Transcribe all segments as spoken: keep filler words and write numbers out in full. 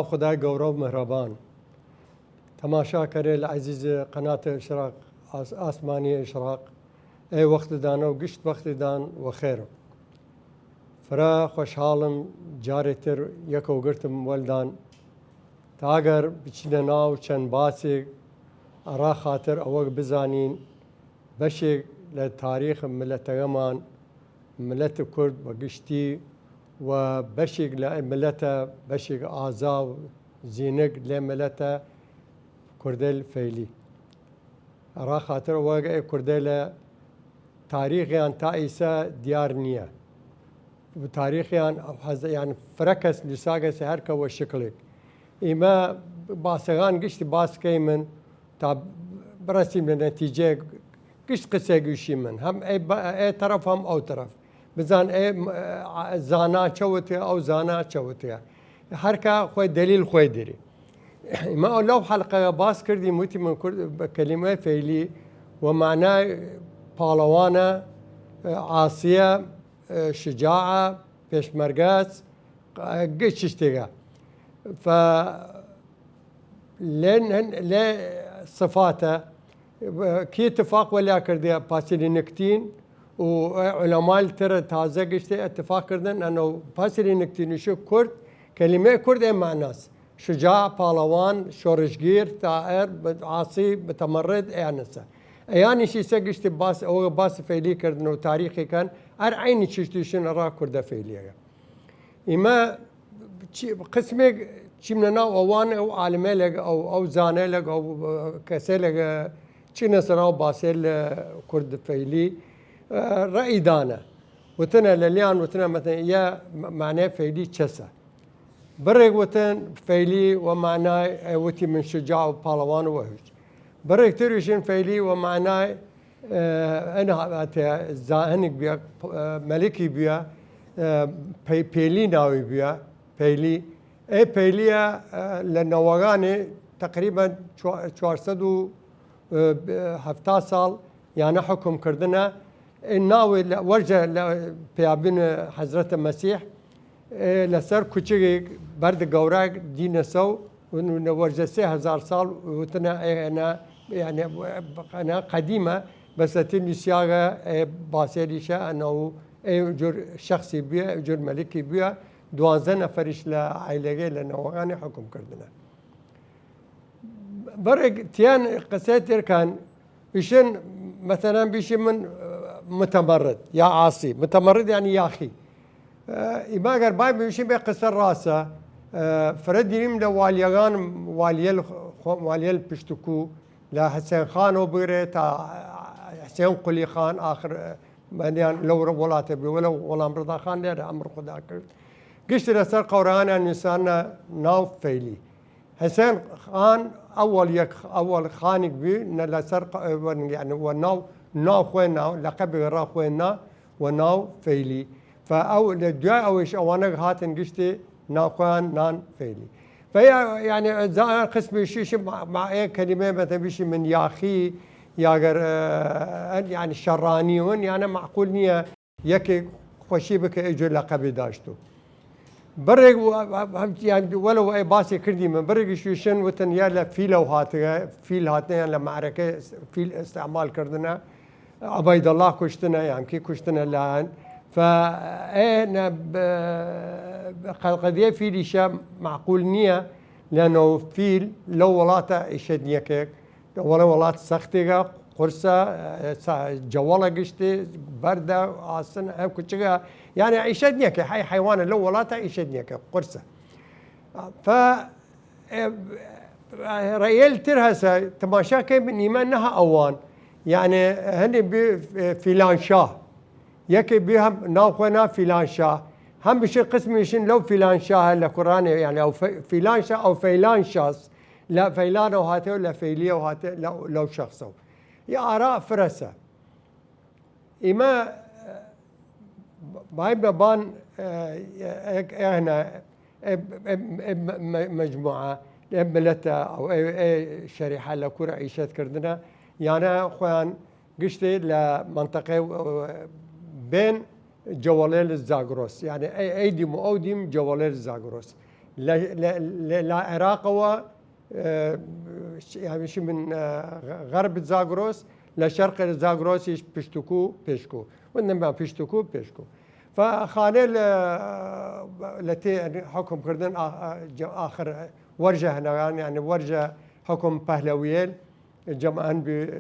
خودای گەورە و مهرەبان، تەماشاکەرەیل عەزیز قەنات ئشراق، ئاس-، ئاسمانی ئشراق، ئێ وەختدانە و گشت وەختدان وەخێرم. فرە خوەشحاڵم جارێ تر یەکەوگرتم وەلدان تا ئەگەر بچینە ناو چەن باسێگ ئەڕا خاتر ئەوەگ بزانین بەشێگ لە تاریخ ملەتەگەمان، ملەت کورد وە گشتی، و بەشێگ لە ملەتە، بەشێگ ئازا و زینگ لە ملەتە کوردەیل فەیلی. ئەڕا خاتر ئەوەگ ئێ کوردەیلە تاریخیان تا ئیسە دیار نییە. و تاریخیان حەز-، یان فرە کەس نووساگەسە هەر کە وە شکلێگ. ئیمە باسەگان گشتی باس کەیمن تا برەسیم لە نەتیجەیگ. گشت قسەیگ وشیمن، هەم ئێ بە-، ئێ تەرەف هەم ئەو تەرەف. بزان ئێ م-، زانا چەوتە، ئەو زانا چەوتە. هەر کا خوەی دەلیل خوەی دری. ئیمە لەو حەلقەگە باس کردیم، وتیمن کورد بە کەلیمەی فەیلی وە مانای پاڵەوانە، ئاسیە، شجاعە، پێشمەرگەس، گشت چشتێگە. فە لێ، لێ سفاتە، کی اتفاق وەلیا کردیە؟ پاسیلی نکتین و علەمای تر تازە گشتی اتفاق کردن، ئەنە پاسیلی نکتینیش کورد، کەلیمەی کورد ئێ ماناس. شجاع، پاڵەوان، شۆڕشگیر، تائر، عاسی، متمرد، ئەیانەسە. ئەیانیش ئیسە گشتی باس، ئەوە باس فەیلی کردن و تاریخی کەن، ئەر عەینی چشتیشن ئەڕا کوردە فەیلیەگە. ئیمە چی-، قسمێگ چیمنە ناو ئەوان، ئەو عالمەیلەگ، ئەو، ئەو زانەیلەگ، ئەو کەسەیلەگ چینە سەر ئەو باسەیل کورد فەیلی، ئە، رەئی دانە. وتنە لەلیان، وتنە مەتەن، یە م-، مانای فەیلی چەسە؟ بڕێگ وتن فەیلی وە مانای، ئە، وتیمن شجاع و پاڵەوان و هویچ. بڕێگ تریشن فەیلی وە مانای، ئە، ئەن هاتە زاهنگ بیا، ئە، مەلکی بیا، ئە، پەی-، پەیلی ناوی بیا، پەیلی. ئێ پەیلیە، ئە، لە نەوەگانی تەقریبەن چوا-، چوار سەد و، ئە، هەفتا ساڵ یانە حکم کردنە. ئێ ناوی لە وەرجە لە پیابین حەزرەت مەسیح، ئێ لەسەر کوچگێگ بەرد گەوراگ دینەسەو و نە وەرجە سێ هەزار ساڵ وتنە ئێ ئەنە، یعنی، ئەنە قەدیمە، بەسەتی نووسیاگە ئێ باسێریشە ئەنە و ئێ جور شخصی بویە، ئێ جور مەلکی بویە، دوازدە نەفەریش لە عائلەگەی لە نەوەگانی حکم کردنە. بەڕێگ تیان قسەی ترکان، ئیشن مەسەلەن بیشی من، ئە، متمرد یا عاسی، متمرد یعنی یاخی. ئە، ئیمە ئەگەر بای بویشی بێ قسە ڕاسە، ئە، فرە دیریم لە والیەگان، والیەل خۆ-، والیەل پشتکو، لە حسێن خانەوە بگرێ تا حسێن قولی خان، ئاخر، ئە، مەنیان لەو وڵاتە بی، وەلەو وەڵام ڕضا خان لێرە ئەمر خودا کرد. گشت لەسەر قەورانە نووسانە ناو فەیلی. حسێن خان ئەوەڵ یەک، ئەوەڵ خانیک بی، نە لەسەر ق-، وە، یعنی، وە ناو، ناو خوێ ناو، لەقەبی ڕا خوێ نا، وە ناو فەیلی. فە ئەو، لە دوای ئەوەیش ئەوانە هاتن گشتی ناو خوێن نان فەیلی. فە یا-، یعنی، زا-، قسمی شیش مع-، مع-، ئێ کەلیمەی مەتەبیشی من یاخی، یاگەر، ئە، یعنی، شەڕانی ون، یعنی، معقول نییە. یەکێ خوەشی بکە ئەی جور لەقەبی داشتو. بڕێگ و-، هەم، یان وەلەو ئەی باسی کردیمە، بڕێگیش ویشن وتن یا لە فیلەو هاتگە، فیل هاتنە یان لە معرەکە فیل استعمال کردنە، عبیدالله کوشتنە یان کی کوشتنە لایەن. فە ئێ نە ب-، قەدیە فیلیشە معقول نییە، لەنەو فیل لەو وڵاتە ئیشە نیەکێک، وەڵە وڵات سەختێگە، قورسە، ئە، سا-، جەوەڵە گشتی، بەردە، ئاسن، ئەم کوچگە، یعنی عیشەت نییە کە حی-، حیوانە لەو وڵاتە عیشەت نییە کە قورسە. فە، ئە، ڕەیەل تر هەسە، تەماشا کەی بنیمە نەها ئەوان، یعنی هەنێ بی، ئە، فیلان شاه، یەکێ بی هەم ناو خوێ نا فیلان شاه، هەم بشن قسمیشن لەو فیلان شاهە لە قورآنێ، یعنی ئەو ف-، فیلان شاه، ئەو فەیلان شاس، لە فەیلانەوە هاتێ و لە فەیلیەوە هاتێ لەو، لەو شەخسەوە. یا ئارا فرەسە. ئیمە، بایم بەبان، ئە، ئە، ئە، ئە، مە-، مە-، مەجموعە، ئە، ملەتە، ئەو، ئە، ئە، شەریحە لە کورە عیشەت کردنە، یانە خویان گشتی لە منطقەی، ئە، بێن جەوەڵێل زاگرۆس. یعنی ئەی، ئەی دیم و ئەو دیم جەوەڵێل زاگرۆس. لە، لە، لە، لە عێراقەوە، ئە، یانیشی من، ئە، غەرب زاگرۆس، لە شەرق زاگرۆسیش پشتکو پێشکو. وندن بە پشتکو پێشکو. فە خانێ لە، لە تێ حکم کردن ئا-، ئا-، جە-، ئاخر وەرژە هەنەوان، یعنی وەرژە حکم پەهلەویەل، جەمعەن بی، ئە،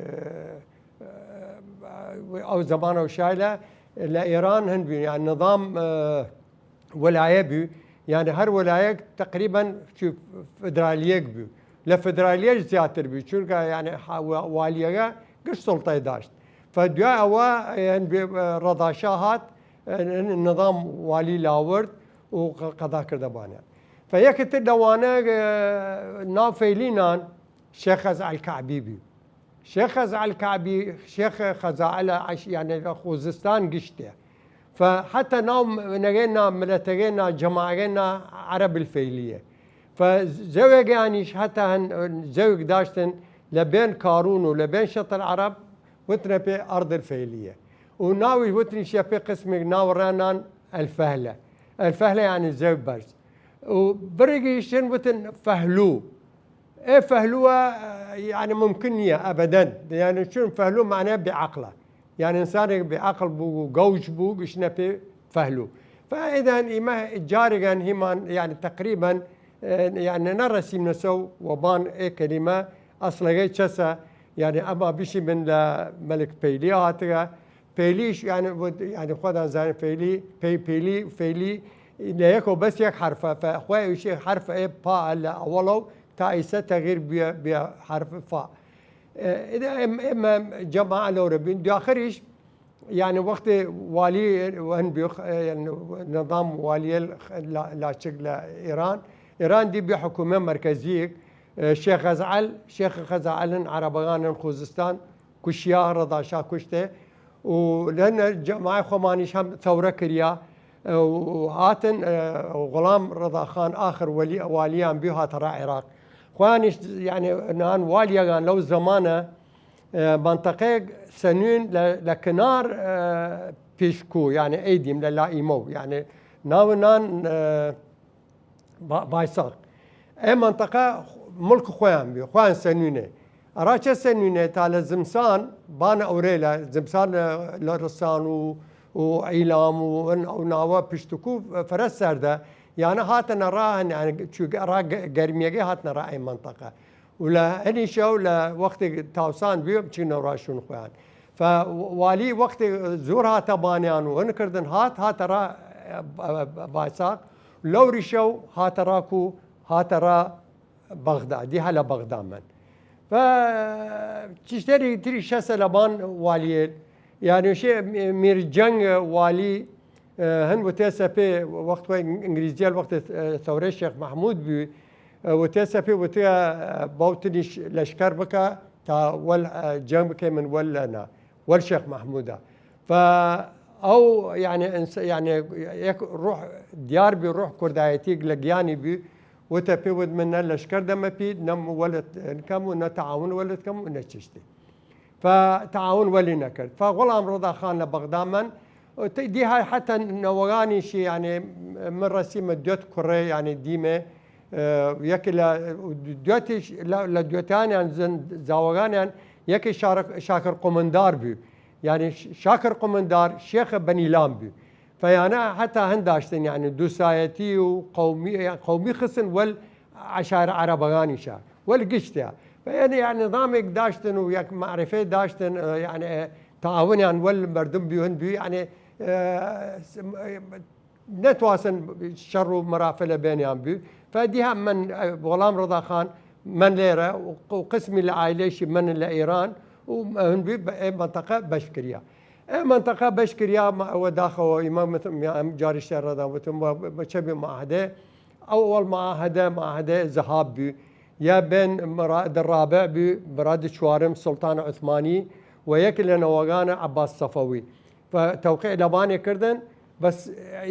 ئە، ئەو زەمانە و شایلە لە ئێران هەن بی، یعنی نظام، ئە، وەلایە بی، یعنی هەر وەلایەک تقریبا چی فدرالیەک بی. لە فدرالیەش زیاتر بی، چونکە یعنی ح-، وا-، والیەگە گشت سڵتەی داشت. فە دوای ئەوە هەن بی، ئە، ڕەضا شا هات، ئە، نظام والی لاورد و قە-، قەدا کردە بانیان. فە یەکتر لەوانە، ئە، ناو فەیلینان شێخ خەزعەل کەعبی بی. شێخ خەزعەل کەعبی، شێخ خەزاعەلە عەش-، یعنی خوزستان گشتێ. فە حتی ناو نەگەی نا ملەتەگەی نا جەماعەگەی نا عەرەب الفەیلیە. فە زەوێگەیانیش حتی هەن زەوێگ داشتن لە بێن کارون و لە بێن شەتر عەرەب وتنە پێ ئەرض الفەیلیە. و ناوی وتنیشە پێ قسمێک ناو ڕێنان الفەهلە. الفەهلە یعنی زەو بەرز. و برگیشتن وتن فەهلوو. ئێ فەهلووە، یعنی ممکن نییە ئەبەدەن. یعنی چون فەهلوو معنای بێعەقڵە. یعنی ئینسانێک بێعەقڵ بوو و گەوج بوو، گشتنە پێ فەهلوو. فە ئێدان ئیمە جارێگان هیمان، یعنی تقریبا، ئێ، یعنی نەڕەسیمنە سەو وەبان ئێ کەلیمە ئەسڵەگەی چەسە، یعنی ئەما بشی من لە مەلک پەیلی هاتگە، پەیلیش، یعنی، وت-، یعنی، خوەدان زانین پەیلی، پەی-، پەیلی، فەیلی، لە یەکەو بەس یەک حەرفە، فە خوەی ئیشێ حەرف ئێ پا لە ئەوەڵەو تا ئیسە تەغییر بیە، بیە حەرف فا. ئێ، ئێمە، ئێمە جەماعە لەورە بین. دواخریش، یعنی، وەختێ والی هەن بیخ، ئێ، نظام والی لا-، لاچک لە ئێران، ئێران دی بی حکومە مرکزیک، ئێ، شێخ خەزعەل، شێخ خەزعەلن عەرەبەگانن خوزستان، کوشیا، ڕەضا شا کوشتێ و لەنە جەماعەی خوەمانیش هەم تەورە کریا و هاتن، ئە، غوڵام ڕەضا خان ئاخر وەلی، والیان بی هاتە ڕا عێراق. خوانیش، یعنی، نان والیەگان لەو زەمانە، ئە، منطقەیەک سەنوین لە، لە کنار، ئە، پیشکو، یعنی ئەیدیم لە لائیمەو، یعنی ناو نان، ئە، با-، بایساق. ئێ منطقە ملک خوەیان بی، خوەیان سەنوینێ. ئەرا چە سەنوینێ تا لە زمسان بانە ئەورەیلە، زمسان لە، لە ڕسان و، و عیلام و ئەن ئەو ناوە پشتکو فرە سەردە. یانە هاتنە ڕا هەن، یعنی چووگە ڕا گە-، گەرمیەگەی هاتنە ڕا ئەی منطقە. و لە هەنی شەو لە وەختێک تاوسان بی، چینە ڕاشون خوەیان. فە والی وەختێ زۆر هاتە بانیان و هن کردن هات، هاتە ڕا، ئە، بایساق، لەوری شەو هاتە ڕا کو، هاتە ڕا بەغدا، دی هە لە بەغدا من. فە چیشتەری تری شەسە لە بان والیێ، یعنی شێ میر جەنگ والی، ئە، هن وتێسە پێ وەخت وە ئینگلیزیە وەخت، ئە، تەورەی شێخ مەحمود بی، ئە، وتێسە پێ وتێ، ئە، باوتنیش لەشکەر بکە تا وەل، ئە، جەنگ بکەی من وەل لە نا، وەل شێخ مەحمودە. فە ئەو، یعنی، ئینس-، یعنی، یەک ڕوح دیار بی، ڕوح کوردایەتیک لە گیانی بی، وتە پێ وت من نە لەشکەر دەمە پی، نە وەلت کەم و نە تعاون وەلت کەم و نە چشتی. فە تعاون وەلی نەکرد. فە غوڵام ڕەضا خان لە بەغدا من، ت-، دی های حتی نەوەگانیشی، یعنی، من ڕەسیمە دوت کوڕێ، یعنی، دیمێ، ئە، یەکی لە دوتیش، لە، لە دوتانیان زن-، زاوەگانیان یەکی شارک-، شاکر قومندار بی. یعنی، ش-، شاکر قومندار شێخ بەنیلام بی. فە یانە حتی هەن داشتن، یعنی، دوسایەتی و قومی، یعنی، قومی خسن وەل عشایر عەرەبەگانیشە، وەل گشتیا. فە یعنی، یعنی، نظامێک داشتن و یەک معرفەی داشتن، ئە، یعنی، ئە، تعاونیان وەل مردم بیون بی، یعنی، ئە، س-، ئە، نەتواسن شەڕ و مەرافە لە بینیان بی. فە دی هە من، ئە، غوڵام ڕەضا خان من لێرە و ق-، و قسمی لە عائلەیشی من لە ئێران و هن بی بە ئێ منطقە بەش کریا. ئێ منطقە بەش کریا، ما ئەوە داخەوە ئیمە متم، یا ئەم جاریش تێ ڕەدا وتم، وە بە چە بی معاهدە. ئەو ئەوەڵ معاهدە، معاهدە زەهاب بی. یا بێن مەراد ڕابع بی، مەراد چوارم سوڵتان عوسمانی و یەک لە نەوەگانە عەباس سەفەوی. فە تەوقیع لەبانێ کردن، بەس،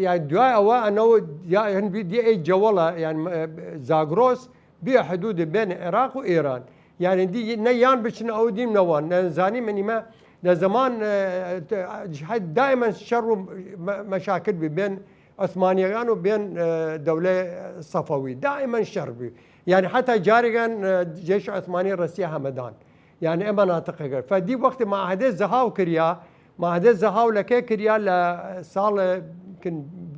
یا دوای ئەوە ئەنەوە، یا هەن بی دی ئەی جەوەڵە، یان، ئە، زاگرۆس، بی حدود بێن عێراق و ئێران. یعنی، دی نە یان بچن ئەو دیم نەوان. نەزانی من ئیمە لە زەمان، ئە، ت-، دائما شەڕ و مە-، مەشاکل بی بێن عوسمانیەگان و بێن، ئە، دەولەی سەفەوی دائیمەن شەڕ بی. یانی حەتا جارێگان، ئە، جەیش عوسمانی رەسیە هەمەدان. یانی ئێ مەناتقەگە. فە دی وەخت مەعاهدەی زەهاو کریا، مەعاهدەی زەهاو لە کەی کریا؟ لە ساڵ کن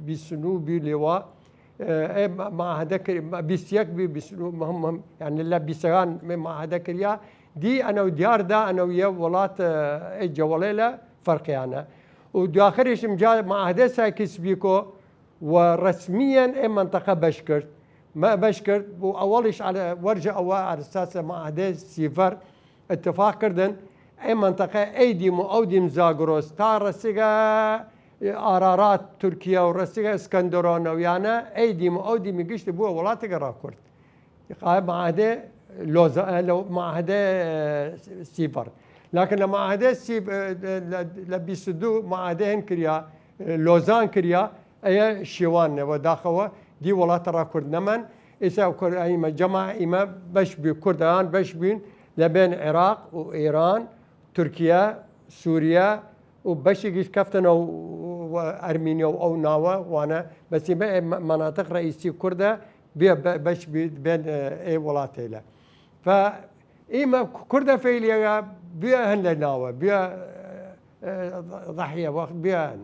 بیست و نۆ بی لێوا، ئە، ئێ مە-، مەعاهدە کر-، بیست و یەک بی، بیست و نۆ مهم، مهم، یانی لە بیستەگان مەعاهدە کریا. دی ئەنەو دیار دا، ئەنەو یە وڵات، ئە، ئێ جەوەڵێ لە فەرقیانە. و دواخریشم جا مەعاهدە سایکس بیکۆ و رەسمیەن ئێ مەنتەقە بەش کرد. مە بەش کرد و ئەوەڵیش عەلە وەرجە ئەوە ئەرساسە مەعاهدە سیڤەر اتفاق کردن ئێ مەنتەقە ئەی دیم و ئەو دیم زاگرۆس تا رەسیگە ئارارات تورکیا و رەسیگە ئەسکەندەرۆنە و یانە ئەی دیم و ئەو دیمی گشت بووە وڵاتێگە راکورد. قا معاهدە لوزا-، لو معاهدە، ئە، سیڤەر. لەکن لە معاهدە سی-، ئە، لە، لە بیست و دو معاهدە هن کریا، ئە، لوزان کریا، ئەیە شیوان نەوە داخەوە، دی وڵاتە را کورد نەمەن. ئیسا کورد ئیمە جەما ئیمە بەش بی، کوردان بەش بین لە بێن عێراق و ئێران، تورکیا، سوریا، و بەشیگیش کەفتنە و، و ئەرمینیا و ئەو ناوە وانە. بەس ئیمە ئێ مە-، مەناتق رەئیسی کوردە بێ بە-، بەش بی-، بێن، ئە، ئێ وڵاتەیلە. فە ئیمە کوردە فەیلیەگە بێ هەن لە ناوە، بێ، ئە، ضحیە وەخت بێن.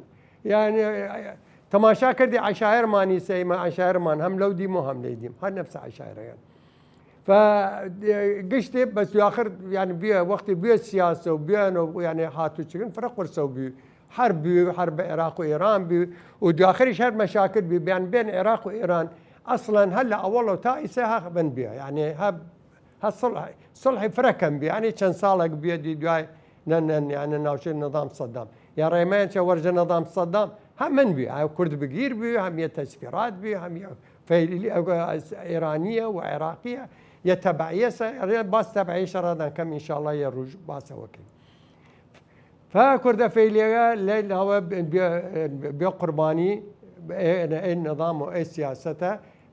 یانی، ئە، تەماشا کردی عەشایەرمانی سە ئیمە عەشایەرمان هەم لەو دیم و هەم لەی دیم. هەر نەفسە عەشایەرەگەن. فە گشتی بەس یاخر یعنی بیە وەختی بیە سیاسە و بیەنە و یعنی هاتو چگن فرە قرسە و بی هەر بی هەر بە عێراق و ئێران بی و دواخریش هەر مەشاکل بی بیان بێن عێراق و ئێران ئەسڵەن هەر لە ئەوەڵەو تا ئیسە هەق بن بیە یعنی هە هە سڵح سڵحی فرە کەم بی یعنی چەند ساڵێک بیە دی دوای نەن نەن یعنی ناوچەی نظام سەدام یا ڕێمەیان چە وەرجە نظام سەدام هەمن بی ئایا کورد بگیر بی هەم یە تەسفیرات بی هەم یە فەیلی ئێرانیە و عێراقیە یە تەبعیە سە ئەرێ باس تەبعی شەڕادان کەم ئینشاءاللە یە ڕوژ باسەوە کەین. فە کوردە فەیلیەگە لە ناوە بێ قوربانی ئێ نظام و ئێ سیاسەتە.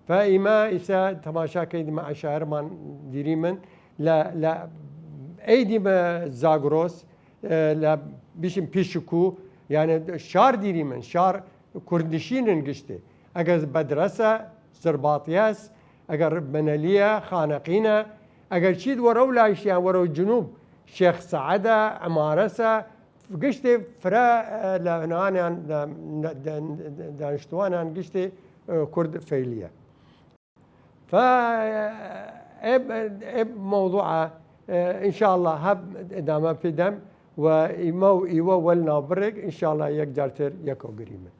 فە ئیمە ئیسە تەماشا کەین مە عەشایەرمان دیریمن لە لە ئەی دیمە زاگرۆس لە بیشم پیشکو یانە شار دیریمن شار کوردنشینن گشتێ ئەگەر بەدرەسە زرباطیەس ئەگەر بنەلیە خانەقینە ئەگەر چید وەرەو لایشیان وەرەو جنوب شێخ سەعەدە عمارەسە گشتێ فرە لە هەنانیان دانیشتوانان گشتێ کورد فەیلیە. فا ئێ مەوضوعە ئینشاءاللە هەب ئدامە پیدەم و ئیمە و ئیوە وەل ناوبڕێک ئینشاءاللە یەک جارتر یەکەو گریمن.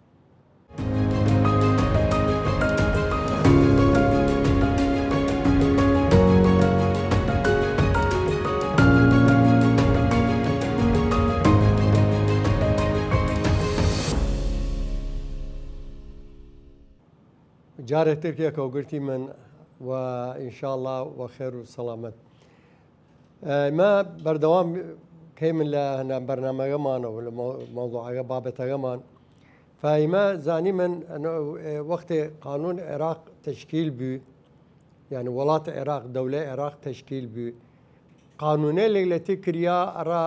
جارێ ترکێکەو گرتی من و ئینشاءاللە وە خێر و سەڵامەت. ئێمە بەردەوام کەیمن لە هەنە بەرنامەگەمانەوە لە مەوضوعەگە بابەتەگەمان. فایمە زانی من وەختێ قانون عێراق تشکیل بوو یعنی وڵات عێراق دەولە عێراق تشکیل بوو قانونێ لەگلەتی کریا ئەرا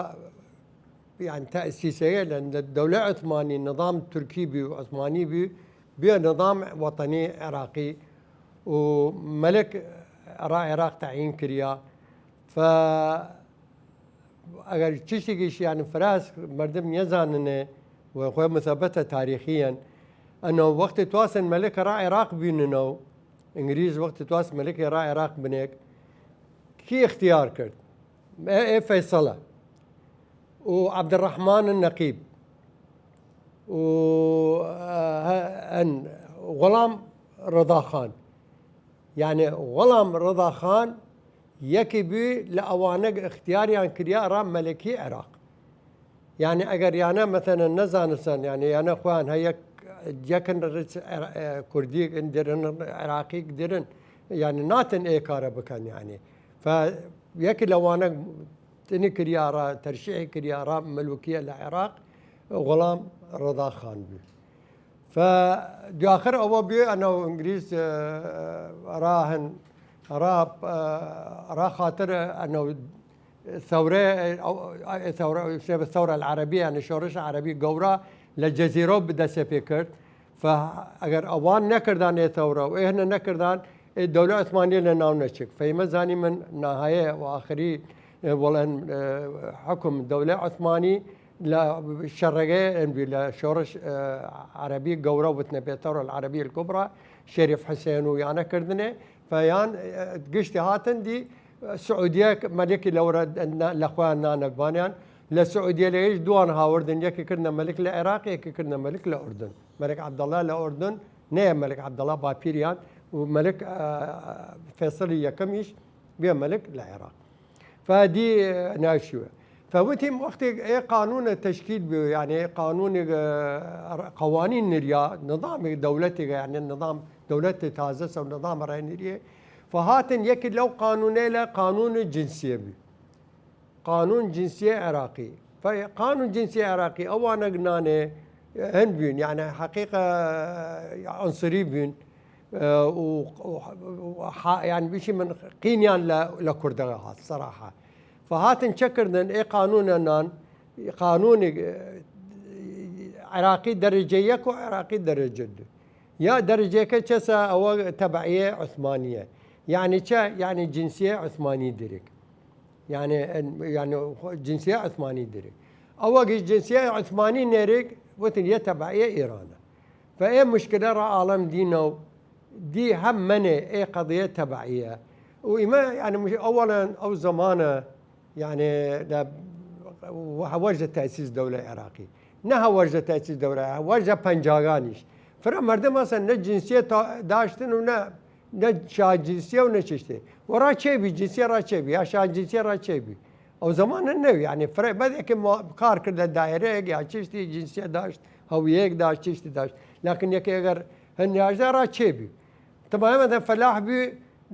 یان تەئسیسەیە لە دەولە عوسمانی نظام تورکی بی و عوسمانی بی بیە نظام وەتەنی عێراقی و مەلک ئەرا عێراق تەعین کریا. فە ئەگەر چشتێکیش یان فراس مردم نیەزاننێ و خۆی مثبتە تاریخیەن ئەنە وەختی تواسن مەلک ئەرا عێراق بیننەوە ئنگلیز وەختی تواس مەلک ئەرا عێراق بنێک کی اختیار کرد ئێ فەیسەڵە و عەبدڕەحمان نەقیب و ئەن غوڵام ڕەضاخان یانێ غوڵام ڕەضاخان یەکی بی لە ئەوانەگ ئختیاریان کریا ئەرا مەلەکی عراق یانی ئەگەر یانە مەتەنە نەزانسن یانی یانە خوان هە یەک یەکن کوردیک درن عراقیک درن یانی ناتن ئێ کارە بکەن یانی فە یەکی لەوانە تنی کریارە تەرشیحی کریارە مەلوکیە لە عێراق غوڵام ڕەضاخان بوو. فە دواخر ئەوە بێ ئەنە ئنگلیز ڕاهن ڕا ڕا خاطر ئەنە ثورە ثورە العربی یعنی شۆڕش عربی گەورە لە جزیرە بدەسێ پێ کرد. فە ئەگەر ئەوان نەکردان ئێ تەورە و ئێ هەنە نەکردان، ئێ دەولە عوسمانی لە ناو نەچک. فەیمە زانی من ناهایە و ئاخری، ئێ، وەڵەن، ئێ، حکم دەولە عوسمانی لە شەڕەگەی ئەنبی لە شۆڕش، ئێ، عەرەبی گەورە وتنە بێ تەورە العەرەبی الکوبرا، شەریف حسێن و یانە کردنێ. فەیان، ئێ، گشتی هاتن دی سعودیە مەلکی لەورە لە خۆیان نانەگوانیان. لە سعودیە لە هیچ دوان هاوردن، یەکی کردنە مەلک لە عێراق، یەکی کردنە مەلک لە ئوردن. مەلک عەبدەڵا لە ئوردن نەیە، مەلک عەبدەڵا باپیریان و مەلک، ئە، فەیسەڵی یەکەمیش بێ مەلک لە عێراق. فدی ناشیوە. فوتیم وەختێک ئێ قانونە تشکیل بی، یعنی قانونێک، ئە، قوانین نریا، نظامێک دەولەتێک، یعنی نظام دەولەت تازە سەو نظام ڕای نریە. فهاتن یەکی لەو قانونەیلە قانون جنسیە بی. قانون جنسیە عێراقی. فقانون جنسیە عێراقی ئەوانەگ نانێ هەن بوین، یعنی حقیقە عنصری بوین، ئە، و، و، و، ها-، یعنی بشی من قینیان لە، لە کوردەگە هات، سەراحە. فهاتن چە کردن، ئێ قانونە نان، قانونی، ئە، عێراقی دەرەجە یەک و عێراقی دەرەجە دو. یا دەرەجەکە چەسە ئەوە تەبعیە عوسمانیە. یعنی چە؟ یعنی جنسیە عوسمانی درک. یعنی، یعنی جنسیە عوسمانی درک. ئەوەگیش جنسیە عوسمانی نێرک وتن یە تەبعیە ئیرانە. فە ئێ مشکلە را عالم دینە و دی هەم منێ ئێ قەضیە تەبعیە. و ئیمە، یعنی، مش-، ئەوەڵەن ئەو زمانە، یعنی، لە، هەوەژە تەسیس دەولە عێراقی. نە هەوەژە تەسیس دەولە، هەوەژە پەنجاگانیش. فرە مردم ئەسن نە جنسیە تا-، داشتن و نە نە شا جنسیە و نە چشتێ. و را چێ بی، جنسیە را چێ بی، یا شا جنسیە را چێ بی. ئەو زمانە نەوی، یعنی، فرە-، بەدێ کە ما-، کار کرد لە دایرەیەک، یا چشتی جنسیە داشت، هەویەیەک داشت، چشتی داشت. لەکن یەکێ ئەگەر هەن یاژدە را چێ بی. تمامەتەن فەلاح بی،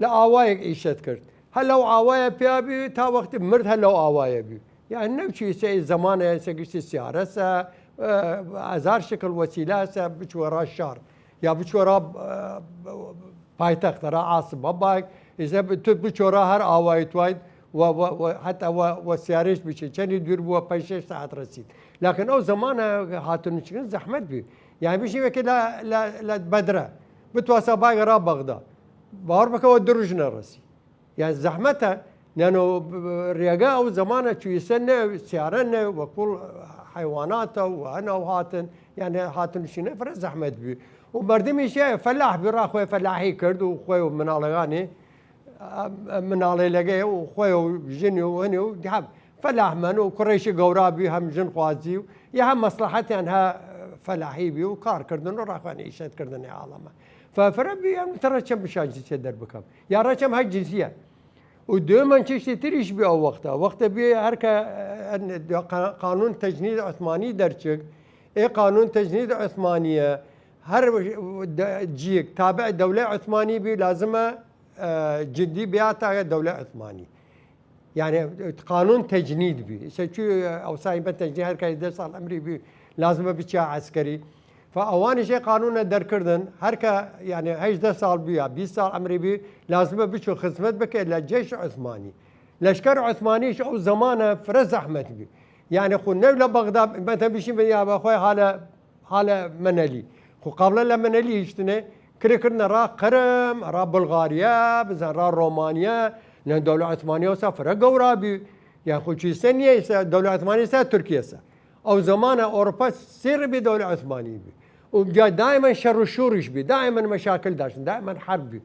لە ئاوایەک ئیشەت کرد. هە لەو ئاوایە پیا بی، تا وەختی مرد هە لەو ئاوایە بی. یعنی، نەوچی سە زمانە سە گشتی سیارەسە، ئە، هەزار شکل وەسیلەسە، بچوە را شار. یا بچوە را، ئە، پایتەخت، را عاصمە باگ، ئیسە ب-، تو بچوە را هەر ئاوای تواید و، و، و حتی و، و سیارش بچی. چەنی دور بوە، پەنج شش ساعت رەسید. لەکن ئەو زمانە هاتن چکن زەحمەت بی. یعنی بشی وەکی لە، لە، لە بەدرە. بتواسە باگ را بەغدا. باور بکە وە دروژ نەڕەسی. یان زەحمەتە، نەنۆ ڕێگە ئەو زەمانە چویسە نەو، سیارە نەو، وە کوڵ حەیواناتە و هەناو هاتن، یان هاتن شینە فرە زەحمەت بی. و مردمیش یە فەلاح بی، ڕا خوێ فەلاحی کرد و خوێ و مناڵەگانی، ئە، مناڵێ لەگەی و خوێ و ژنی و هەنی و هەم فەلاح من و کوڕێکی گەورا بی، هەم ژن خوازی و یە هەم مەسلحەتیان هە فەلاحی بی و کار کردن و ڕاخوێن ئیشەت کردن ئاڵەمە. فە فرە بی ئەم تەڕە چەم بشان جنسیە دەر بکەم. یا ڕەچەم هەر جنسیە. و دوێمەن چشتی تریش بی ئەو وەختە. وەختە بی هەر کە، ئە، قا-، قانون تەجنید عوسمانی دەرچگ، ئێ قانون تەجنید عوسمانیە، هەر د-، جیگ تابع دەولەی عوسمانی بی، لازمە، ئە، جندی بیاتە دەولەی عوسمانی. یعنی، قانون تەجنید بی. ئیسە چوی ئەوسای بە تەجنید هەر کەی دە ساڵ ئەمری بی، لازمە بچیا عەسکەری. فە ئەوانیش ئێ قانونە دەرکردن، هەر کە، یعنی، هەیشدە ساڵ بی یا بیست ساڵ ئەمری بی، لازمە بچو خزمەت بکە لە جەیش عوسمانی. لەشکەر عوسمانیش ئەو زەمانە فرە زەحمەت بی. یعنی، خو نەو لە بەغدا، مەتە بشی بە یا بە خوێ حالە حالە مەنەلی. خو قابلە لە مەنەلی هیشتنێ، کرێ کردنە ڕا قەرم، ڕا بلغاریا، بزن ڕا ڕۆمانیا، لە دەولە عوسمانیا وسا فرە گەورا بی. یا خو چیسە نیە، ئیسە دەولە عوسمانی سا تورکیە سا. ئەو زەمانە ئەوروپا سێر بی دەولە عوسمانی بی. و جا دائما شەڕ و شوڕیش بی، دائما مەشاکل داشتن، دائما حرب بی.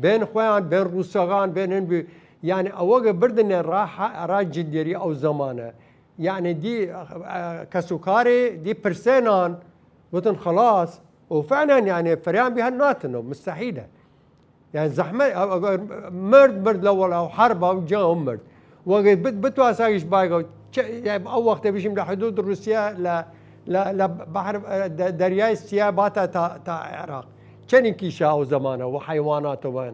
بین خویان، بین روسەغان، بین هن بی. یعنی ئەوەگە بردنێ ڕا ح-، ڕا جندێری ئەو زەمانە. یعنی دی، ئە، کەس و کارێ دی پرسێنان، وتن خلاص، و فعلا یعنی فریان بی هەر ناتنەو، مستحیلە. یعنی زەحمەت، ئە، ئە، مرد، مرد لە وەڵا و حرب و جا و مرد. وەگەی بت-، بتواساگیش بایگە، چ-، یعنی ئەو وەختە بشیم لە حدود روسیا، لە، لە، لە بحر، ئە، د-، دەریای سیا باتا تا، تا عێراق. چەنی کیشا ئەو زەمانە و حیواناتەوەن.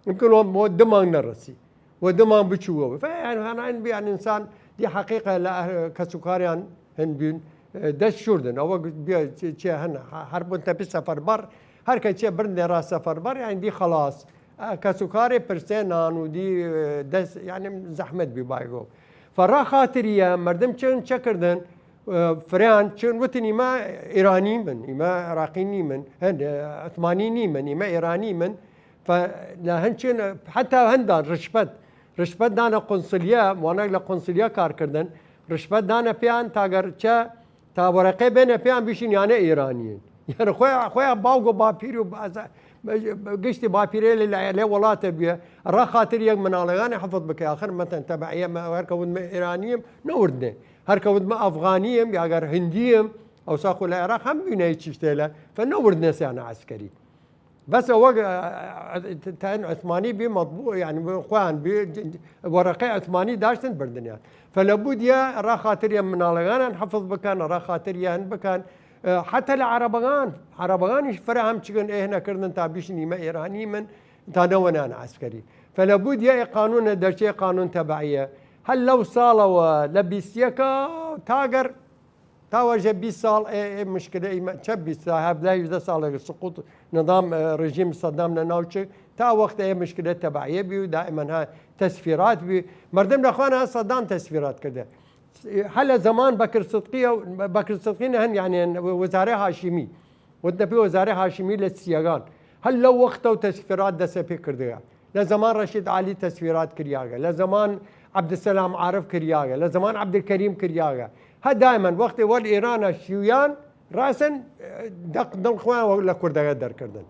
يمكن وە، وە دمان نەڕەسی. وە دمان بچووە. فە، یعنی، هەنان بیان ئینسان دی حەقیقە لە ئە-، کەس و کاریان هەن بین، ئە، دەست شوردن. ئەوە بیا چێ، چێ هەن، هە-، هەر بن تەپی سەفەر بەڕ، هەر کە چێ برن لێ ڕا سەفەر بەڕ، یعنی، دی خلاص. ئە، کەس و کاری پرسێ نان و دی، ئە، دەست، یعنی، زەحمەت بی بایگۆ. فە ڕا خاتریە، مردم چەن چە کردن؟ فرەیان چن وتن ئیمە ئیرانی من، ئیمە عراقی نیمن، هەن عثمانی نیمن، ئیمە ئیرانی من. فە لە هەن چن، حتا هەندان رشوەت، رشوەت دانە قونسلیە، وانەگ لە قونسلیە کار کردن، رشوەت دانە پیان تاگەر چە تا وەرەقەی بێنە پیان بیشین یانە ئیرانیین. یان خویا خویا باوگ و باپیر و گشتی باپیرێ لە لە وڵاتە بیە، ڕا خاطر یەک مناڵەگانە حفظ بکە. آخر مەتەن تەبعیە، هەر کە وتمە ئیرانییم نەوردنێ، هەر کە وتمە ئەفغانییم یاگەر هندییم، ئەوسا خو لە عێراق هەم بینەی چیشتێلە فە نەوردنێ سیانە عسکەری. بەس ئەوە تاین عثمانی بی مەطبوع، یعنی خوان بی وەرەقەی عثمانی داشتن بردنیان. فە لە بودیە ڕا خاطر یە مناڵەگانان حفظ بکەن، ڕا خاطر یە هەن بکەن. حتا لە عەرەبەگان، عەرەبەگانیش فرە هەم چگن ئێهنە کردن تا بیشن ئیمە ئێرانی من، تا نەوەنان عسکەری. فە لە بودیە ئێ قانونە دەرچێ قانون تەبعیە. هەر لەو ساڵەوە لە بیست یەکە تاگەر تا وەژە بیست ساڵ ئێ، ئێ مشکلە ئیمە چە بیست ساڵ، هەڤدە هەیڤدە ساڵێک سقوط نظام، ئێ، رژیم سەدام لە ناو چگ، تا وەختە ئێ مشکلە تەبعیە بی و دائما ها تسفیرات بی. مردم لە خوان ها سەدام تسفیرات کردە. هە لە زەمان بەکر سدقیە و، بەکر سدقی نە هەن، یعنی وەزارە هاشمی، وتنە پێ وەزارە هاشمی لە سیەگان. هەر لەو وەختە و تسفیرات دەسە پێ کردگە. لە زەمان ڕەشید عالی تەسویرات کریاگە، لە زەمان عەبدسەلام عارف کریاگە، لە زەمان عەبدولکەریم کریاگە. هە دایمەن وەختێ وەل ئێرانە شیویان ڕاسن دەق دڵ خوەیان لە کوردەگە دەرکردن.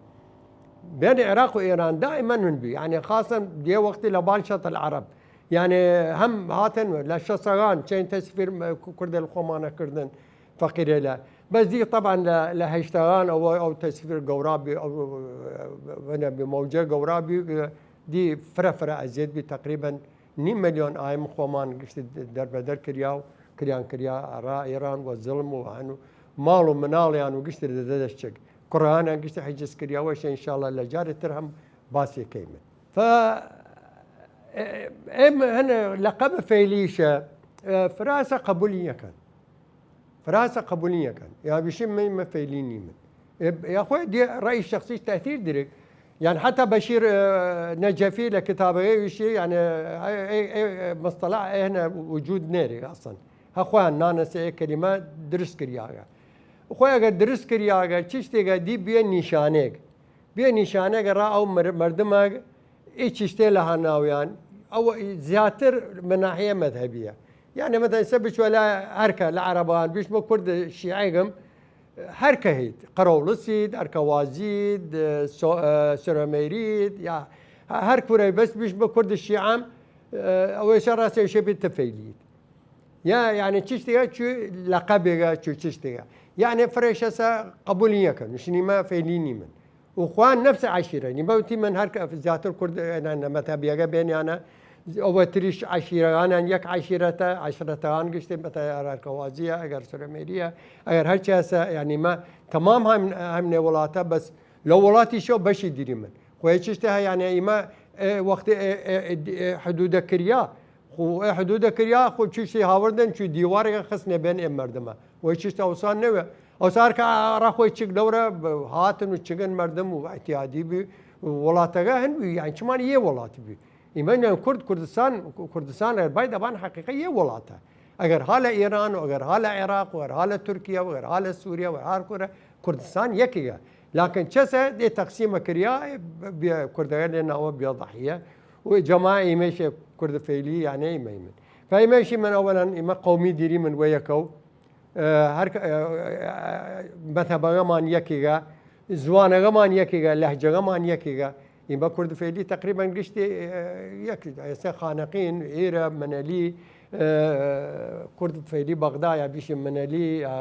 بێن عێراق و ئێران دائمەن هون بی، یعنی خاصن دێ وەختی لە بان شەتەل عەرەب، یعنی هەم هاتن لە شەسەگان چەین تەسفیر کوردە لە خۆمانە کردن. فەقیرێلە. بەس دی طبعا لە، لە هەشتاگان ئەوە ئەو تەسفیر گەورا بی، ئەو، ئەو، ئەو، بی مەوجە گەورا بی، دی فرە فرە ئەزیەت بی، تقریبا نیم ملیۆن ئایم خۆمان گشت دەربەدەر کریا و کریان کریا ئەرا ئێران و زڵم و هەن و ماڵ و مناڵیان و گشت دەدەست چگ. کوڕانیان گشت حجز کریا، وەش انشاءالله لە جارێ تر هەم باسی کەیمن. فا ئێم هەن لەقەب فەیلیشە، فراسە قبولی یەکەن. فراسە قبولی یەکەن. یا بشیم من مە فەیلی نیمن. یا خوی دی رأی شخصی تأثیر درک. یعنی حتی بشیر، ئێ، نەجەفی لە کتابەگەی ویشی، یعنی ئێ، ئێ، ئێ، مصطلح ئێ هەنە وجود نێری اصلا. هە خویان نانەسە ئێ کلمە درست کریاگە. خوی ئەگەر درست کریاگە، چیشتێگە دی بیە نیشانێگ. بیە نیشانێگە را ئەو مر-، مردمە ئی چیشتێ لە هەناویان، ئەوە زیاتر مناحیە مەذهبیە. یعنی مەتەن سە بچوە لە هەرکە لە عەرەبان، بیشمە کورد شیعەگم، هەرکە هیت، قەرەوڵسید، ئەرکەوازید، سۆ-، سرەمەیرید، یا هەر کورەی بەس بیشمە کورد شیعەم، ئەوەی سە ڕاستە شێ بیت تفەیلید. یا، یعنی چشتیگە چو لەقەبێگە، چو چشتیگە. یعنی فرەیشەسە قبولی یەکەن، شنیمە فەیلی نیمن. و خوان نفس عشیرە، نیمە وتی من هەر کە زیاتر کورد، ئێنە مەتەبیەگە بێنیانە، ئەوە تریش عشیرەگانان یەک عشیرەتە، عشرەتەگان گشتێ بەتە ئەرکەوازیە، ئەگەر سرەمێریە، ئەگەر هەر چیاسە، یعنی مە تەمام هەم، هەم نێ وڵاتە، بەس لە وڵاتی شەو بەشی دیری من. خوی چشتە هە، یعنی ئیمە، ئێ، وەختی، ئێ، ئێ، ئێ، حدودە کریا، خو ئێ حدودە کریا، خو چوشی هاوردن، چو دیوارێک خستنێ بێن ئێ مردمە. وەی چشتە ئەوسان نەوێ. ئەوسار کە ئەڕا خوی چک دەورە هاتن و چگن مردم و اعتیادی بی، وڵاتەگە هەن بی، یعنی چمان یێ وڵات بی. ئیمە نە کورد، کوردستان، کوردستان ئەگەر بای دەبان حەقیقە یێ وڵاتە. ئەگەر ها لە ئێران و ئەگەر ها لە عێراق و ئەگەر ها لە تورکیا و ئەگەر ها لە سوریا و هەر کورە کوردستان یەکیگە. لکن چەسە دێ تەقسیمە کریا، بیا کوردەگە لێ ناوە بیا ضحیە. و جەما ئیمەیشێ کورد فەیلی، یعنی ئیمە ئیمن. فە ئیمەیشی من ئەوەنەن ئیمە قەومی دیری من وە یەکەو، ئێ، هەر کە، ئێ، مەتەبەگەمان یەکیگە، زوانەگەمان یەکیگە، لەهجەگەمان یەکیگە. ئیمە کورد فەیلی تقریبا گشتی، ئێ، یەک، ئێسە خانەقین، ئیرە، منەلی، ئێ، کورد فەیلی بەغدا یا بیشی منەلی، ئێ،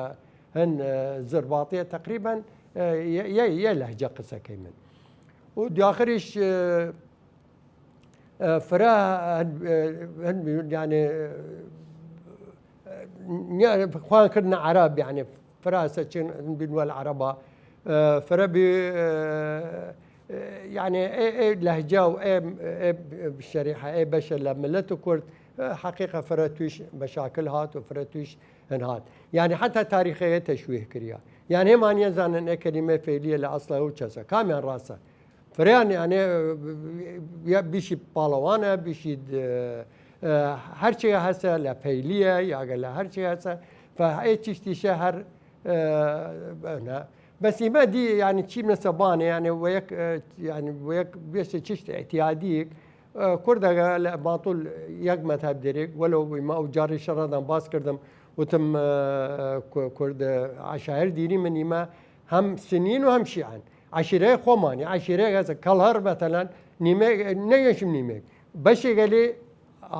هەن، ئێ، زرباطیە تقریبا، ئێ، یە، یە، یە لەهجە قسەکەی من. و دیاخریش، ئێ، ئێ، فرە هەن، ئێ، هەن، یعنی، ئێ، نیا-، خوان کردنە عەرەب، یعنی، فراسە چین بنوال عەرەبا، ئێ، فرە بی، ئێ، ئێ، یعنی، ئێ، ئێ لەهجە و ئێ، ئێ شەریحە، ئێ بەشە لە ملت و کورد، ئێ، حەقیقە فرە تویش مەشاکل هات و فرە تویش هەن هات. یعنی، حتی تاریخەیە تەشویه کریا. یعنی، هێمان یە زانن ئێ کەلیمە فەیلیە لە ئەسڵە ئەو چەسە. کامیان ڕاسە؟ فریان، یعنی، یا بیشی پاڵەوانە، بیشی، ئێ، ئێ، هەرچی هەسە لە پەیلیە، یاگە لە هەرچی هەسە، فە ئەی چشتیشە هەر، ئە، ئەنە. بەس ئیمە دی، یعنی، چیمنە سەبانێ، یعنی، وە یەک، ئە، یعنی، وە یەک بێسە چشت ئعتیادیک، ئە، کوردەگە لە ماتوول یەک مەتەب دەرێک، وەلەو ئیمە ئەو جاری شەڕەدان باس کردم، وتم، ئە، کو-، کورد، ئە، عەشایر دیریمن ئیمە هەم سنین و هەم شیعەن. عەشیرەی خوەمانی، عەشیرەی هەسە کەڵهەر مەتەلەن نیمێک، نەیەشم نیمێک. بەشێگە لێ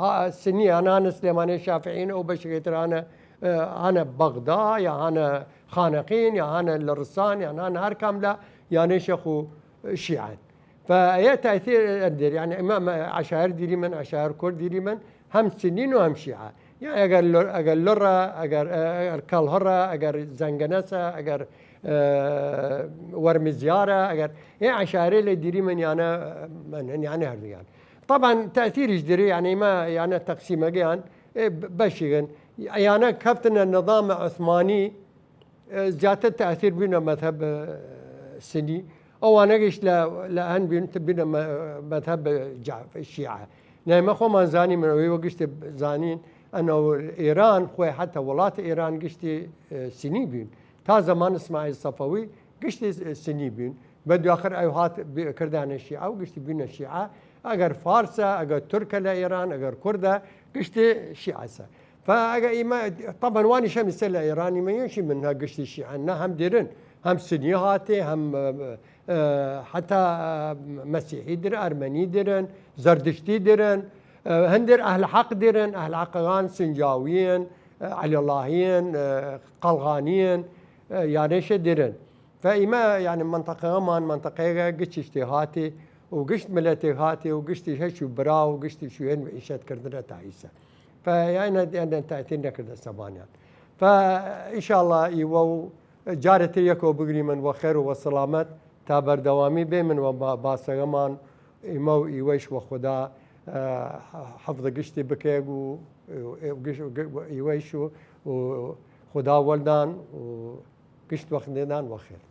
ها-، سنی، هەن هانە سلێمانێ شافعین، ئەو بەشێگەی تر هانە، ئە، هانە بەغدا، یا هانە خانەقین، یا هانە لە ڕسان، یا هانە هەر کام لە، یانێ شەخ و شیعەن. فە ئەیە تاثیر ئەندێر، یعنی، ئیمە، ئیمە عەشایر دیریمن، عەشایر کورد دیریمن، هەم سنین و هەم شیعە. یعنی، ئەگەر لۆ-، ئەگەر لڕە، ئەگەر، ئە، ئەگەر کەڵهڕە، ئەگەر زەنگەنەسە، ئەگەر، ئە، وەرمزیارە، ئەگەر، ئێ عەشاێ لە دیریمن یانە، ئە، من، یعنی، هەردوگیان. طبعا تاثیریش دری، یعنی، ئیمە، یانە تەقسیمەگەیان، ئێ، ب-، بەشیگن. یانە کەفتنە نظام عثمانی، ئێ، زیاتر تاثیر بینە مەذهب، ئە، سنی. ئەوانەگەیش لە، لە هەن بین، بینە مە-، مەذهب جا-، شیعە. نایمە خوەمان زانی من ئەوەی وە گشت زانین، ئەنە ئێران خوەی حتی وڵات ئێران گشتی، ئێ، سنی بین. تا زەمان ئیسماعیل سەفەوی گشتی سنی بین. بە دواخر ئەو هات ب-، کردانە شیعە و گشتی بینە شیعە. ئەگەر فارسە، ئەگەر تورکە لە ئێران، ئەگەر کوردە، گشتی شیعەسە. فا ئەگە ئیمە، طبعا وانیش هەمیسە لە ئێرانی مەیەشی من هە گشتی شیعە، نە هەم درن، هەم سنی هاتێ، هەم، ئە، ئە، حتی، ئە، مەسیحی درن، ئەرمەنی درن، زەردشتی درن، ئە، هەندێر ئەهل حەق درن، ئەهل حەقەگان سنجاویین، ئە، عەلی اللهیین، ئە، قەڵغانیین، ئە، یانێشە درن. فا ئیمە، یعنی، منطقەمان، منطقەیەگە گشت چشتێ هاتێ و گشت ملەتێ هاتێ و گشتی هەش و برا و گشتی شوێن و عیشەت کردنە تا ئیسە. فا یعنی، یعنی، تاثیر نەکردە سەبانیان. فا ئینشاءالله ئیوە و جارێتر یەکەوە بگریمن وە خێر و وە سەلامەت تا بەردەوامی بێمن وە با-، باسەگەمان ئیمە و ئیوەیش وە خودا، ئە، حەفظ گشتی بکەیەگ و، و، و گش-، و گ-، و ئیوەیش و، و خودا وەلدان و گشت وەخت نێدان وە خێر.